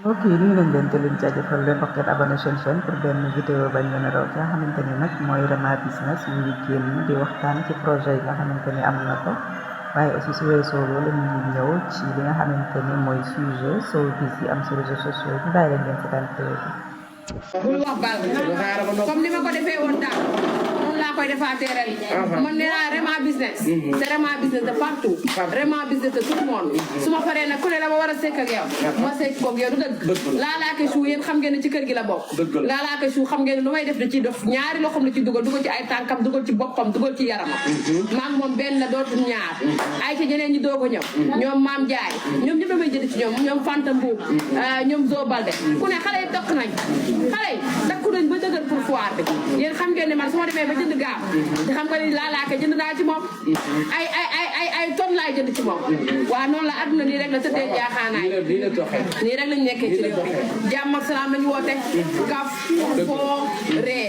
ok nuyu nañ leen te leen jaajëfal leen wax ngeen abonné seen chaîne pour benn vidéo bañ leen a raw ki nga xamante ni nag mooy Rema Business mu ngi génn di waxtaan ci projet yi nga xamante ni am na ko waaye aussi su weesoo loolu ñu ngi ñëw ci li nga xamante ni mooy sujet showbiz yi am ci réseaux sociaux yi bàyyi leen ngeen si daan tëye bul wax baal comme ni ma ko defee woon daaw noonu laa koy defaatee ren man ne naa Rema Business c'est Rema Business de partout Rema Business de tout le monde su ma paree nag ku ne dama war a sekk ak yow ma sekk koog yow du dëgg laalaake chou yéen xam ngeen ne ci kër gi la bokk laalaake chou xam ngeen ne lu may def da ciy def ñaari loxoom la ci dugal ci ay tànkam dugal ci boppam dugal ci yaramam maam moom benn la dootul ñaar ay ci ñeneen ñi doog a ñëw ñoom maam Jaay ñoom ñëpp damay jënd ci ñoom Fanta Mbuub ñoom Zo Balde ku ne xale yi tokk nañ xale yi dakku nañ ba dëgër pour foire bi yéen xam ngeen ne man su ma demee ba jënd gaaw di xam nga ni laalaake jënd naa ci moom ay tonnes laay jënd ci moom waaw noonu la adduna nii rek la tëddee jaaxaanaay nii rek lañ nekkee ci réew mi jàmm ak salaam lañu woote kaf foo ree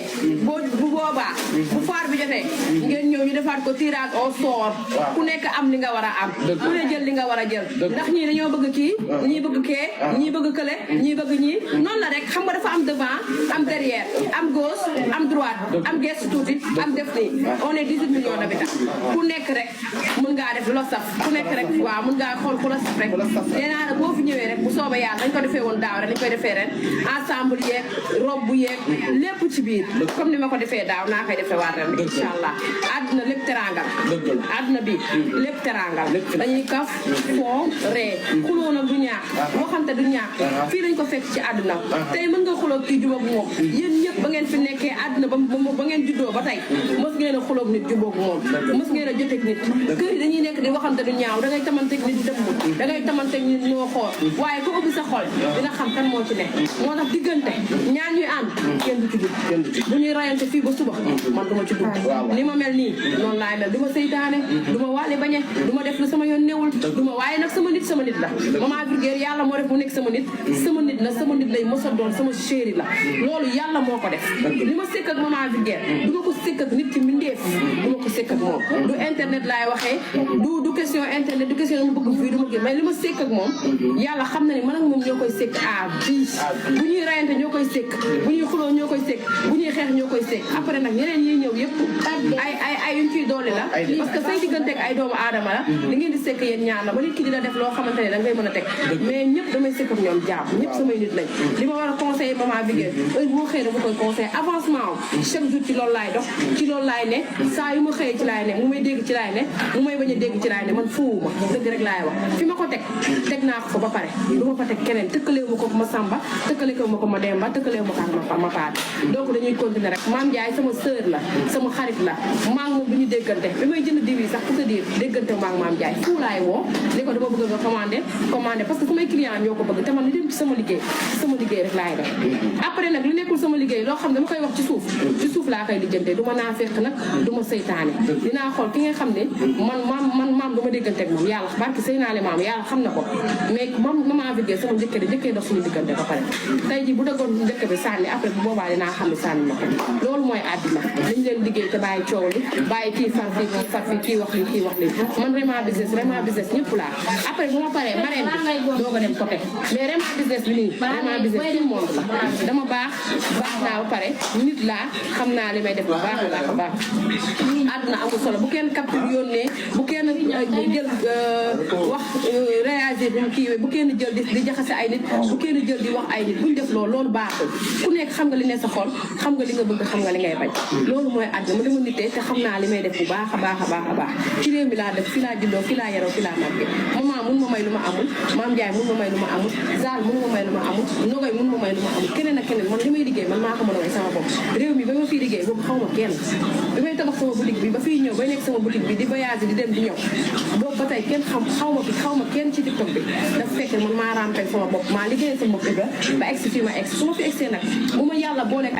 bu boobaa bu foire bi jotee ngeen ñëw ñu defaat ko tirage au sort ku nekk am li nga war a am ku ne jël li nga war a jël ndax ñii dañoo bëgg kii ñii bëgg kee ñii bëgg kële ñii bëgg ñii noonu la rek xam nga dafa am devant am derrière am gauche am droite am geste tuuti am def nii on est 18 millions d'habitants ku nekk rek mën ngaa def lu la saf ku nekk rek waaw mën ngaa xool ku la saf rek nee naa la boo fi ñëwee rek bu soobee yàlla dañ ko defee woon daaw rek dañ koy defee ren ensemble yeeg robe yeeg lépp ci biir comme ni ma ko defee daaw naa koy defee waat ren incha allah àdduna lépp terangal àdduna bi lépp terangal dañuy kaf foo ree xuloo nag du ñàkk waxante du ñàkk fii lañ ko fekk ci àdduna tey mën nga xuloo kii jubóog moom yéen ñëpp ba ngeen fi nekkee àdduna ba ngeen juddoo ba tey mës ngeen a xulóog nit jubóog moom mës ngeen a joteeg nit kër yi dañuy nekk di waxante du ñaaw dangay tamanteeg nit dëmm dangay tamanteeg nit ñoo xool waaye ko ubbi sa xol dina xam kan moo ci nekk moo tax diggante ñaan ñuy ànd kenn du ci dugg bu ñuy rayante fii ba suba man duma ci dugg ni ma mel nii noonu laay mel du ma seytaane du ma waale bañe du ma def lu sama yoon newul du ma waaye nag sama nit la Maman Vulgaire yàlla moo def mu nekk sama nit la sama nit lay mos a doon sama chéri la loolu yàlla moo ko def li ma sekk ak Maman Vulgaire du ma ko sekk ak nit ki mbindeef du ma ko sekk ak moom du internet laay waxee du question internet du question mu bëgg fii du ma gis mais li ma sekk ak moom yàlla xam na ne man ak moom ñoo koy sekk à vie bu ñuy rayante ñoo koy sekk bu ñuy xuloo ñoo koy sekk bu ñuy xeex ñoo koy sekk après nag ñeneen ñiy ñëw yëpp ay yuñ ciy doole la parce que say diggante ak ay doomu aadama la li ngeen di sekk yéen ñaar la ba nit ki di la def loo xamante ne da ngay mën a teg mais ñëpp damay sekk ak ñoom jàmm ñëpp samay nit lañ li ma war a conseiller Maman Vulgaire heure bu ma xëyee dama koy conseiller avancement chaque jour ci loolu laay dox ci loolu laay ne saa yu ma xëyee ci laay ne mu may dégg ci laay ne mu may bañ a dégg ci laay ne man fuwuma dëgg rek laay wax fi ma ko teg naa ko fa ba pare du ma fa teg keneen tëkkaleewu ma ko ma Samba tëkkaleewu ma ko ma Demba tëkkaleewu ma ko ma Paate donc dañuy continuer rek Mame Ndiaye sama sœur la sama xarit la maa ngi moom bu ñu déggante bi may jënd diw yi sax pour te dire déggante maa ngi Mame Ndiaye fu laay woo li ko dama bëgg nga commandé parce que samay client ñoo ko bëgg te man li dem ci sama liggéey rek laay def après nag li nekkul sama liggéey loo xam ne dama koy wax ci suuf laa koy lijjantee du ma naa fekk nag du ma seytaane dinaa xool ki nga xam ne maam du ma déggante ak moom yàlla barki sëy naa le maam yàlla xam na ko mais Maman Vulgaire sama njëkkee dox suñu diggante ba pare tey ji bu dëggoon njëkk bi sànni après bu boobaa dinaa xam ne sànni na ko loolu mooy àddina dañ leen liggéey te bàyyi coow li bàyyi kii far fii kii wax lii man Rema Business ñëpp laa après bu ma paree marraine bi doo ko dem côté mais Rema Business bi nii Rema Business tout le monde la dama baax naa ba pare nit laa xam naa li may def bu baax àdduna amul solo bu kenn capture yónnee bu kenn jël wax réagir bu kii bu kenn jël di jaxase ay nit bu kenn jël di wax ay nit buñ def loolu baaxul ku nekk xam nga li ne sa xol xam nga li nga bëgg xam nga li ngay bañ loolu mooy àdduna ma dama nitee te xam naa li may def bu baax a baax ci réew mi laa def fi laa juddoo fi laa yaroo fi laa màggee maman mun ma may lu ma amul Mame Ndiaye mun ma may lu ma amul Zal mun ma may lu ma amul Nogoy mun ma may lu ma amul keneen ak keneen man li may liggéey man maa ko mën a way sama bopp réew mi ba ma fiy liggéey boobu xaw ma kenn bi may tabax sama boutique bi ba fiy ñëw bay nekk sama boutique bi di voyager di dem di ñëw boobu ba tey kenn xaw ma kenn ci TikTok bi dafa fekk man maa rampel sama bopp maa liggéey sama bopp ba egsi fii ma egsi su ma fi egsee nag bu ma yàlla booleeg